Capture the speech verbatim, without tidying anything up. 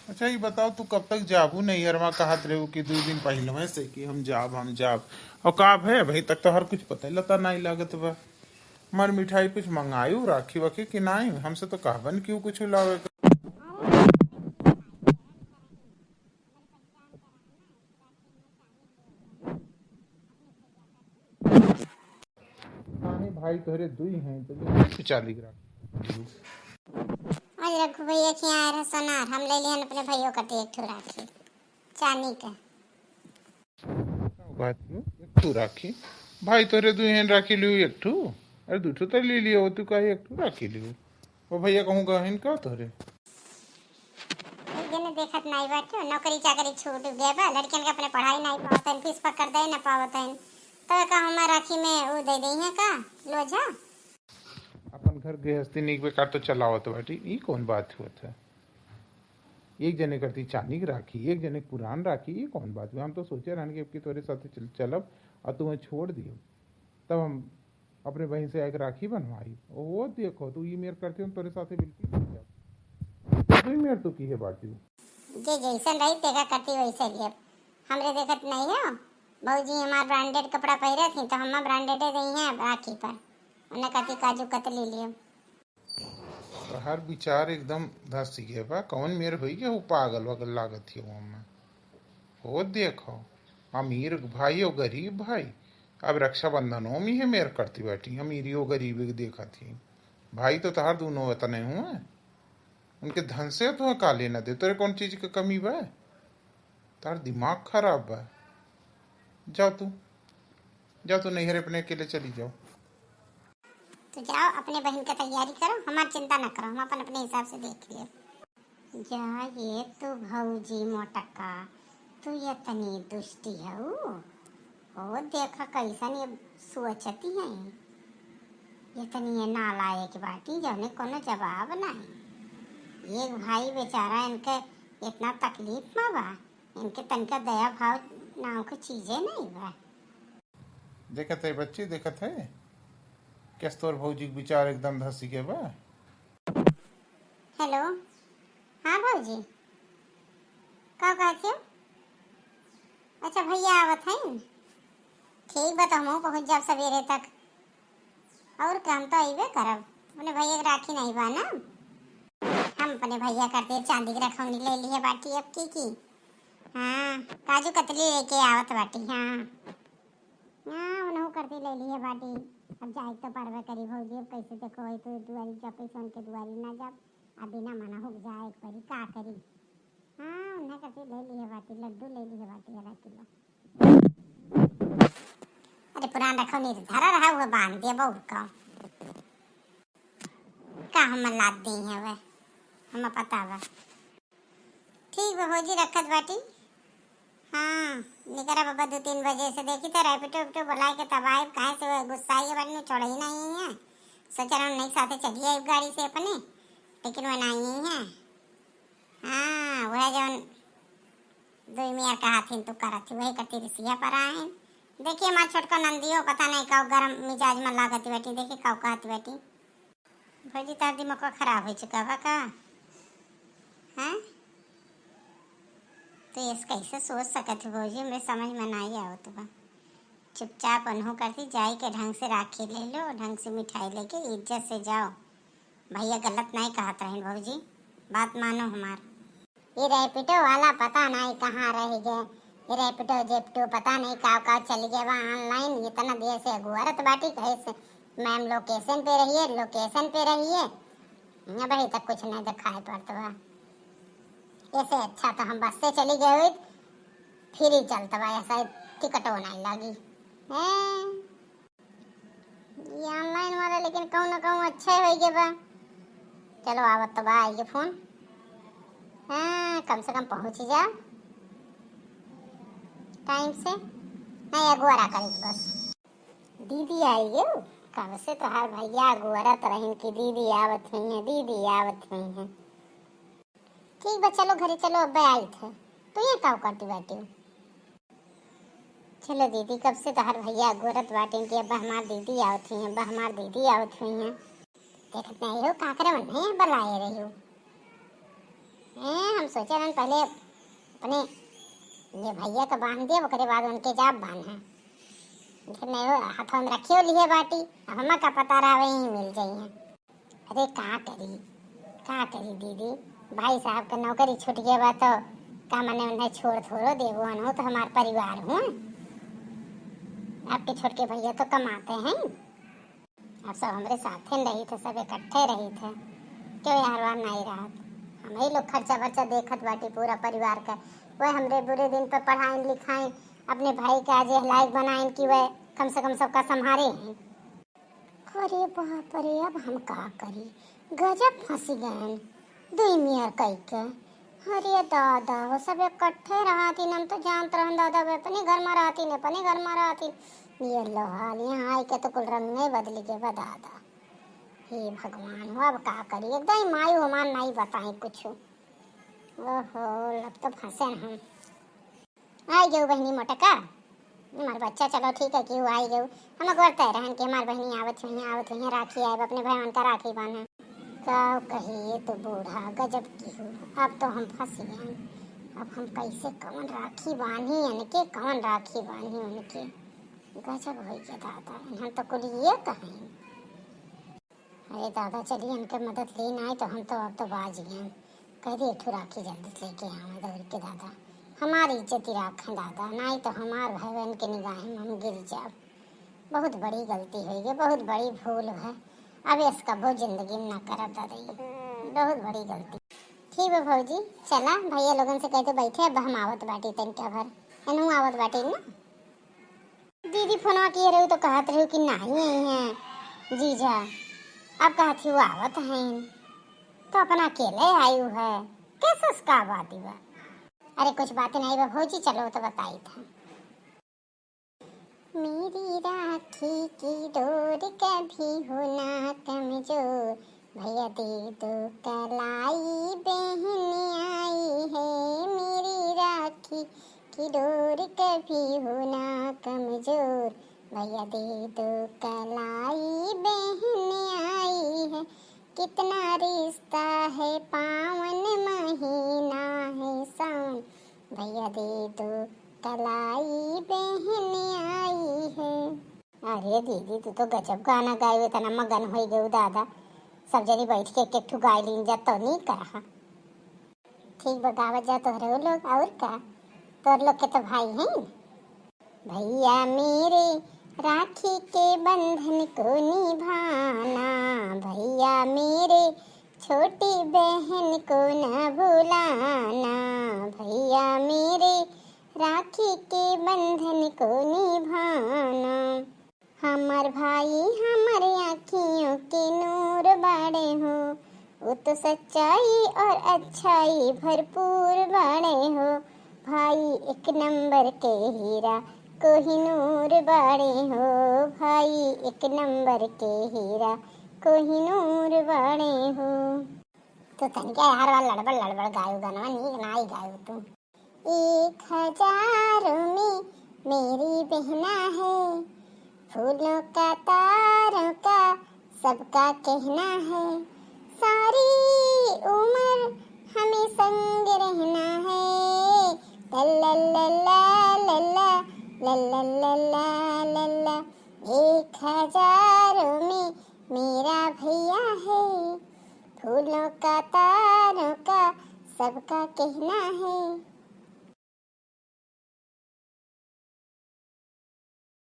अच्छा, ये बताओ, तू कब तक जाबू नैहरवा? कहत रहू कि दू दिन पहिलवे से कि हम जाब, हम जाब। और का भे, अभी तक तो हर कुछ पता लता नहीं लागत बा। हमार मिठाई कुछ मंगायू राखी वाखी कि नहीं? हमसे तो कहबन क्यों कुछ लावे का। नाहीं भाई, तोहरे दुई हैं, तो ले तू चांदी के राखी। आज रघु भैया के यहाँ आए रहे सोनार, हम ले लिहन अपने भैया का एक ठो राखी, चांदी का। का बात हो, एक ठो राखी? भाई तोहरे दुई हैं, राखी लियो एक ठो, अरे दू ठो तो ले लियो, तू काहे एक ठो राखी लियो? ओ भैया कहूँ गहिन का तोहरे? एक जने देखत नाई बाटे, नौकरी चाकरी छूट गया बा, लड़कियन के अपने पढ़ाई नाई पावत हन, फीस पकड़ दे ना पावत हन, तो का हमार राखी में ऊ दे दई है का लोझा? अपन घर गृहस्थी नीक बेकार तो चलावत बाटी, ई कौन बात हुआ था? एक जने करती चांदी के राखी, एक जने पुरान राखी, ई कौन बात हुआ? हम तो सोचे रहन कि अब की तोरे साथे चल, चलब और तुम्हें छोड़ दियो, तब हम अपने बहिन से एक राखी बनवाई। ओ देखो, तू ई मेर करती हो, तोरे साथे बिल्कुल नहीं जाब। तू ई मेर तू की है बाटी। जे जैसन रही, तेका करती वैसे लिए। हमरे देखत नहीं हो, भौजी हमार ब्रांडेड कपड़ा पहिरे थी, तो हम ब्रांडेडे दई हैं राखी पर। उन्हें कहती काजू कतली लिए। तोहार विचार एकदम धस गए बा। कौन मेर होई के ऊ पागल वगल लागत ही हमें। हो देखो, अमीर भाई और गरीब भाई, अब रक्षाबंधनों में है मेर करती बैठी, अमीरी और गरीबी के देखत ही। भाई तो तहार दोनों इतने हुए, उनके धन से तो का लेना दे, तोरे कौन चीज के कमी बा? तार दिमाग खराब बा। जाओ तू, जाओ तू नैहर अपने अकेले चली जाओ। तो जाओ, अपने बहिन के तैयारी करो, हमार चिंता ना करो, हम अपन अपने हिसाब से देख लेब। जा ये तू भौजी मोटका, तू इतनी दुष्टी हऊ। ओ देखा कैसन ये सोचती हैं, इतनी ये नालायक बाटी जौने कोनो जवाब नहीं। एक भाई बेचारा इनके इतना तकलीफ में बा, इनके तनका दया भाव नाव के चीजे नहीं बा। देखत है बच्ची, देखत है, कैस तोर भौजी के विचार एकदम धसी के बा। हेलो, हाँ भौजी, का कहत हो? अच्छा भैया आवत हैं, ठीक बा, तो हमहूँ पहुँच जाब सवेरे तक। और का, हम तो अइबे करब, अपने भैया के राखी नहीं बा ना। हम अपने भैया खातिर चांदी के रखौनी ले लिए बाटी अब की की। हाँ, काजू कतली लेके आवत बाटी। हाँ, हाँ, उनहु करती ले लिए बाटी। अब जाए तो परबे करी भौजी, अब कैसे देखो है तो दुआरी जा, कैसे उनके दुआरी ना जाब, अब बिना मना हो जाए एक बारी का करी। हाँ, उन्हें करती ले लिए बाटी, लड्डू ले लिए बाटी आधा किलो। अरे पुरान रखौनी धरा रहा, वो बांध दिया बउर का। का हम लाद दी हैं वे, हम पता बा। ठीक बा भौजी, रखत बाटी। हाँ, निकरा बाबा दो तीन बजे से देखी तो रैपिडो उपिडो बुलाए के तब आए, काहे से वो गुस्साई के बाटी में छोड़े ही नहीं है। सोचा रहा नहीं साथे चली आई गाड़ी से अपने, लेकिन वो नहीं है। हाँ, वह जौन दुई मियाँ का हाथिन तू करत ही, वही करती रिसिया पर आए। देखिए हमार छोटका नंदियो पता नहीं का गरम मिजाज में लागत बैठी, देखिए का कहत बैठी। भौजी, तार दिमाग खराब हो चुका बा का? हैं? तो ये कैसे सोच सकत है भौजी, हमरे समझ में नहीं आवत बा। चुपचाप उन्हों करती जाए के ढंग से राखी ले लो, ढंग से मिठाई लेके इज्जत से जाओ। भैया गलत नहीं कहत रहन भौजी, बात मानो हमार। ये रैपिडो वाला पता नहीं कहाँ रह गए। ये रैपिडो जेपिडो पता नहीं काव काव चल गए बा online। इतना देर से अगुअरत बाटी, कहे से मैम लोकेशन पे रहिए, लोकेशन पे रहिए। अबही तक कुछ नहीं दिखाई पड़त बा। ऐसे अच्छा तो हम बस से चली गए हुई, फ्री चलत बा, ऐसा टिकटो नहीं लगी। हैं? ये online वाला लेकिन कहूँ ना कहूँ अच्छा ही होइगे बा। चलो आवत तो बा आइगे फोन। हाँ, कम से कम पहुँच ही जा टाइम से। नहीं, अगुआरा करी बस। दीदी आइगे, कब से तोहार भैया अगुआरत रहिन कि दीदी आवत हुई हैं, दीदी आवत हुई हैं। ठीक बा, चलो घरे चलो, अब्बे आई थे। तू ये का करती बैठी हो? चलो दीदी, कब से तोहार भैया अगोरत बाटे कि अब्बा हमार दीदी आवत हुई हैं, अब्बा हमार दीदी आवत हुई हैं। देखत नहीं हो, काकरे उन्हें बुलाए रही हो। ए, हम सोचे रहन पहले अपने ये भैया का बांध दिया, ओकरे बाद उनके जाब बांधे। फिर नहीं हो, हाथों में रखियो लिए बाटी, अब हमें का पता रहा वहीं मिल जाइए। अरे का करी, का करी दीदी, भाई साहब का नौकरी छूट गया बा तो का मने उन्हें छोड़ थोड़ो देबो, अनहु तो हमार परिवार हुआ। आपके छोटके भैया तो कमाते हैं, अब सब हमरे साथे रही थे, सब इकट्ठे रही थे, क्यों यार वार नहीं रहत। हम ही लोग खर्चा बर्चा देखत बाटी पूरा परिवार का, वह हमरे बुरे दिन पर पढ़ाइन लिखाइन, अपने भाई के आज यह लायक बनाइन कि वह कम से कम सबका संभारे हैं। अरे बाप रे, अब हम का करी, गजब फंसी गए दुई मियर कई के। अरे दादा, वो सब इकट्ठे रहती, हम तो जानत रहन दादा, वे अपने घर में रहती, अपने घर में रहती। ये लो हाल, यहाँ आई के तो कुल रंगे बदली के बा दादा। हे भगवान हो, अब का करी, एकदम माई हमार नहीं बताई कुछ। ओहो, अब तो फंसे हम। आई गयो बहनी मोटका, हमार बच्चा, चलो ठीक है कि वो आई गयो। हम अगोर तय रहन कि हमार बहनी आवत हुई, आवत हुई, राखी आए, अपने भाई उनका राखी बांधे। का कही ये तो बूढ़ा गजब की हो, अब तो हम फंस गए। अब हम कैसे कौन राखी बांधी इनके, कौन राखी बांधी उनके। गजब हो गया दादा, हम तो कुल ये कहें। अरे दादा, चलिए इनके मदद लेन आई तो हम तो, अब तो बाज गए। कह दिए, "ठू राखी जल्दी से लेके आवे दौड़ के दादा, हमारी इज्जत ही राखें दादा, नहीं तो हमार भाई बहन के निगाह में हम गिर जाब। बहुत बड़ी गलती हो गई, बहुत बड़ी भूल है, अब इसका वो जिंदगी में ना करब दादा, ये बहुत बड़ी गलती।" ठीक बा भौजी, चला भैया लोगन से कह दे बैठे, अब हम आवत बाटी तनिका भर, एनहू आवत बाटी ना। दीदी फोनवा किए रहू तो कहत रहू कि नाही आई हैं जीजा, अब कहत ही वो आवत हैं, तो अपना अकेले आयु है, कैसे उसका बात बा? अरे कुछ बात नहीं बा भौजी, चलो तो बताई था। मेरी राखी की डोर कभी हो ना कमजोर, भैया दे दो कलाई बहन आई है। मेरी राखी की डोर कभी हो ना कमजोर, भैया दे दो कलाई बहन आई है। कितना रिश्ता है पावन महीना है सावन, भैया दे दो कलाई बहन आई है। अरे दीदी, तू तो गजब गाना गायू, इतना मगन हो गयू दादा। सब जनी बैठ के एक एक ठू गाय लीन जा तो नहीं करा। ठीक बा, गावत जा तोहरे उ लोग, और का, तोर लोग के तो भाई हैं। भैया मेरे राखी के बंधन को निभाना, भैया मेरे छोटी बहन को न भुलाना, भैया मेरे राखी के बंधन को निभाना। हमर भाई हमर आँखियों के नूर बाड़े हो, वो तो सच्चाई और अच्छाई भरपूर बाड़े हो। भाई एक नंबर के हीरा कोहिनूर बाड़े हो, भाई एक नंबर के हीरा कोहिनूर बाड़े हो। तो तनिका यार वाला लड़बड़ लड़बड़ गायू गनवा, नीक नाई गायू तू। एक हजारों में मेरी बहना है, फूलों का तारों का सबका कहना है, सारी उम्र हमें संग रहना है। लल्ला लल्ला लल्ला, लल्ला लल्ला लल्ला। एक हजारों में मेरा भैया है, फूलों का तारों का सबका कहना है।